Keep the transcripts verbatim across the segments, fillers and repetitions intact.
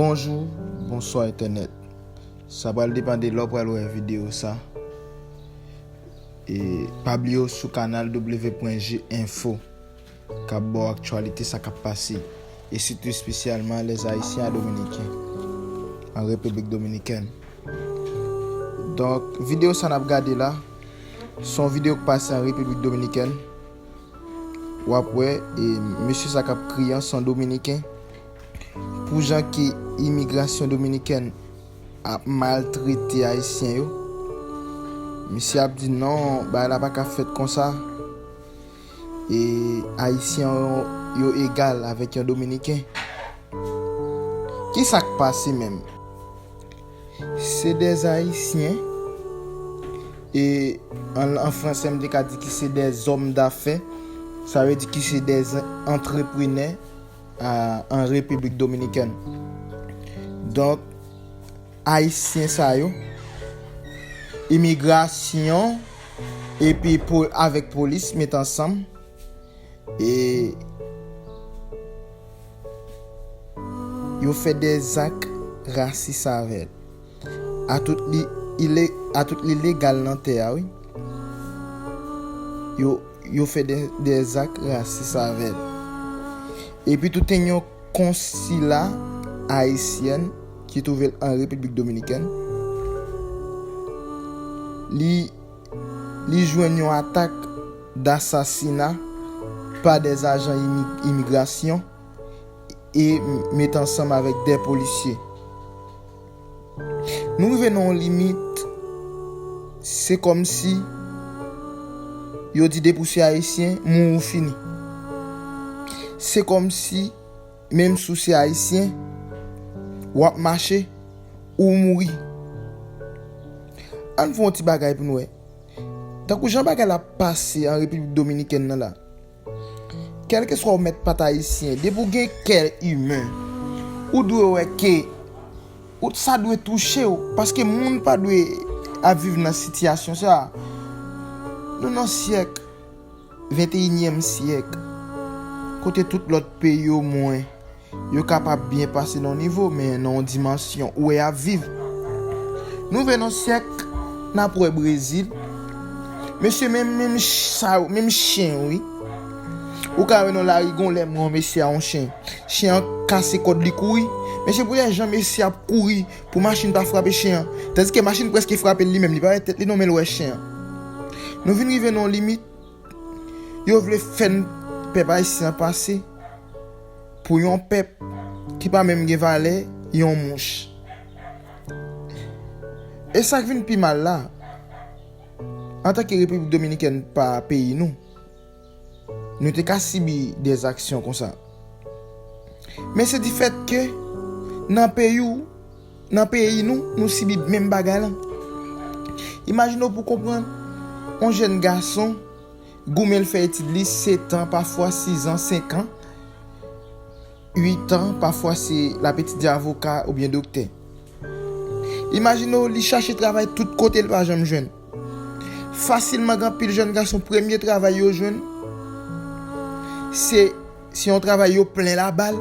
Bonjou, bonswa entènèt. Sa pral depann de lè w pral wè videyo sa. E pa bliye w sou kanal W pwen G Info k ap ba w aktyalite sa k ap pase, e sitou espesyalman les Haïtiens à Dominique, an Repiblik Dominikèn. Donk, videyo sa n ap gade la, se yon videyo k pase an Repiblik Dominikèn. W ap wè, e, mesye sa k ap kriye an, se yon Dominiken. Pou jan ke imigrasyon dominikèn ap maltrete Ayisyen yo, misye ap di non, bagay la pa ka fèt konsa. E Ayisyen yo, yo egal avèk yon Dominiken. Kisa k pase menm? Se des Ayisyen, e an, an fransè, m te ka di ki se des hommes d'affaires, sa vle di ki se des antreprenè a, an Repiblik Dominikèn. Donk, Ayisyen sa yo, imigrasyon, epi po-, avèk polis met ansanm, e yo fè des actes rasis avè l. A tout li, ile-, a tout li legal nan tè a, wi. Yo, yo fè des, des actes rasis avè l. Epi tou, te yon konsila ayisyèn ki twouve l an Repiblik Dominikèn. Li, li jwenn yon atak dasasina pa des ajan imi-, imigrasyon e met ansanm avèk de polisye. Nou rive nan yon limit, se kòmsi yo di depi w se Ayisyen, mouri ou fini. Se kòmsi, menm si w se Ayisyen, w ap mache, ou mouri. Ann fè yon ti bagay pou n wè. Tankou jan bagay la pase an Repiblik Dominikèn nan la, kèlkeswa w mèt pa t ayisyen, depi w gen kè imen, ou dwe wè ke ou, sa dwe touche w, paske moun pa dwe ap viv nan sitiyasyon sa. Nou nan syèk, venteyinyèm syèk, kote tout lòt peyi omwen yo kapab byen pase nan yon nivo, men nan yon dimansyon ou wè y ap viv. Nou vle nan syèk, n ap wè Brezil. Mesye, menm, menm ch-, sa yo, menm chen, wi. Ou ka wè nan lari, gon lè m wè yon mesye a yon chen. Chen an kase kòd li kouri. Mesye, pou lè jan mesye ap kouri pou machin pa frape chen an. Tandike machin prèske frape l li menm, li pa wè tèt li non, men l wè chen an. Nou vin rive nan yon limit. Yo vle fè n, pèp ayisyen an pase pou yon pèp ki pa menm gen valè yon mouch. E sa k vin pi mal la, antanke Repiblik Dominikèn pa peyi nou, nou te ka sibi des aksyon konsa. Men se di fèt ke nan peyi w, nan peyi nou, nou sibi menm bagay la. Imajine w pou konprann, yon jèn gason goumen l fè etid li, sèt an, pafwa sis an, senk an, uit an, pafwa se l ap etidye avoka oubyen doktè. Imajine w, li chache travay tout kote, l pa janm jwenn. Fasilman, gen anpil jèn gason, premye travay yo jwenn, se, se yon travay yo plen labal,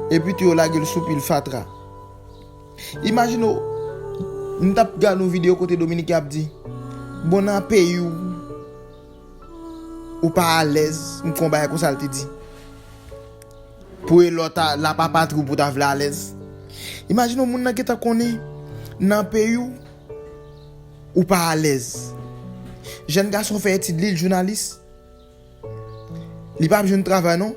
epi tou yo lage l sou pil fatra. Imajine w, m t ap gade yon videyo kote Dominiken ap di, bon, nan peyi w, ou pa alèz, m kwè yon bagay konsa l te di. Pou e lòt a, la pa patri w pou ta vle alèz. Imajine w, moun nan gentan konnen, nan peyi w, ou pa alèz. Jèn gason fè etid li, l jounalis. Li p ap jwenn travay non.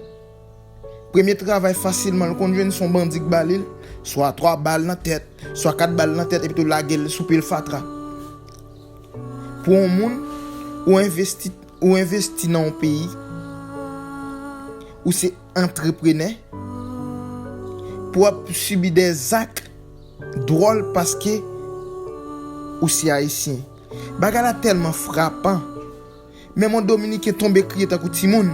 Premye travay fasilman l konn jwenn se yon bandi k bale l, swa twa bal nan tèt, swa kat bal nan tèt, epi tou lage l sou pil fatra. Pou yon moun, ou envesti, ou envesti nan yon peyi, ou se antreprenè, pou w ap sibi dèzak dwòl paske ou se ayisyen. Bagay la tèlman frapan. Menm yon Dominiken tonbe kriye tankou timoun.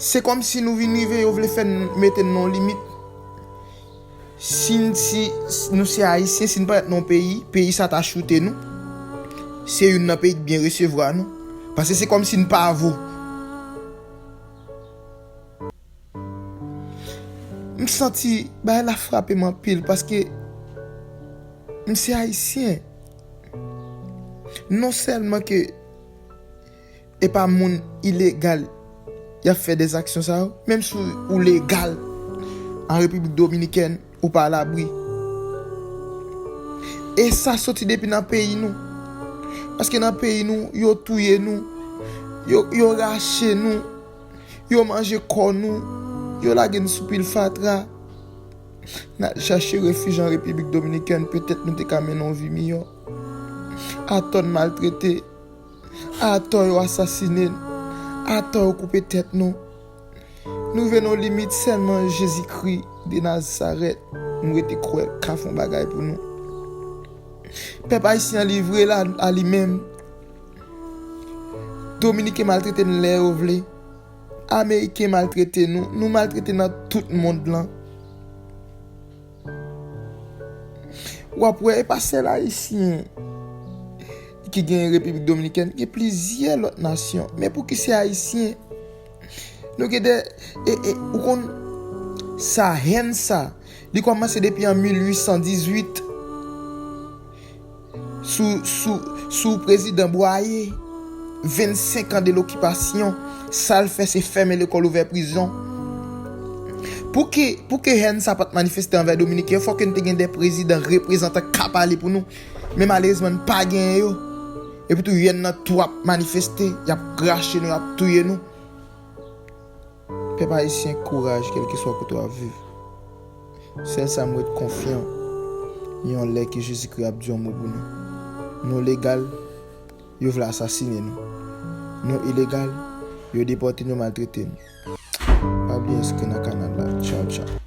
Se kòmsi nou vin rive, yo vle fè n mete n nan yon limit. Si n, si, si nou se Ayisyen, si n parèt nan yon peyi, peyi sa ta choute nou. Se youn nan peyi k byen resevwa nou. Paske se kòmsi n pa vo. M santi bagay la frape m anpil paske m se Ayisyen. Non sèlman ke e pa moun ilegal y ap fè dèzaksyon sa yo, menm si w legal an Repiblik Dominikèn, ou pa alabri. E sa soti depi nan peyi nou. Paske nan peyi nou, yo touye nou, yo, yo rache nou, yo manje kò nou, yo lage n sou pil fatra. N al chache refij an Repiblik Dominikèn, petèt nou te ka mennen yon vi miyò. Atò n maltrete, atò yo asasinen n, atò yo koupe tèt nou. Nou rive nan yon limit, sèlman Jezikri de Nazarèt, m rete kwè l ka fè yon bagay pou nou. Pèp ayisyen an livre l a, a li menm. Dominiken maltrete n lè yo vle. Ameriken maltrete nou. Nou maltrete nan tout mond lan. W ap wè, e pa sèl Ayisyen ki gen Repiblik Dominikèn, gen plizyè lòt nasyon. Men pouki se Ayisyen? Nou gen de, e, e, ou konn sa, hèn sa, li kòmanse depi an mil uit san dizuit. Sou, sou, sou prezidan Bwaye, vennsenk an de lokipasyon, sa l fè se fèmen lekòl, ouvè prizon. Pouki, pouki hèn sa pa t manifeste anvè Dominiken? Fòk n te gen de prezidan reprezantan k ka pale pou nou. Men malerezman, n pa genyen yo. Epi tou, hèn nan tou ap manifeste, y ap krache nou, y ap touye nou. Pèp ayisyen, kouraj, kèlkeswa kote w ap viv. Sèl sa m ret konfyan, yon lè ke Jezikri ap di yon mo pou nou. Nou legal, yo vle asasinen nou. Nou ilegal, yo depòte nou, maltrete nou. Pa bliye enskri nan kanal la. Tchaw, tchaw.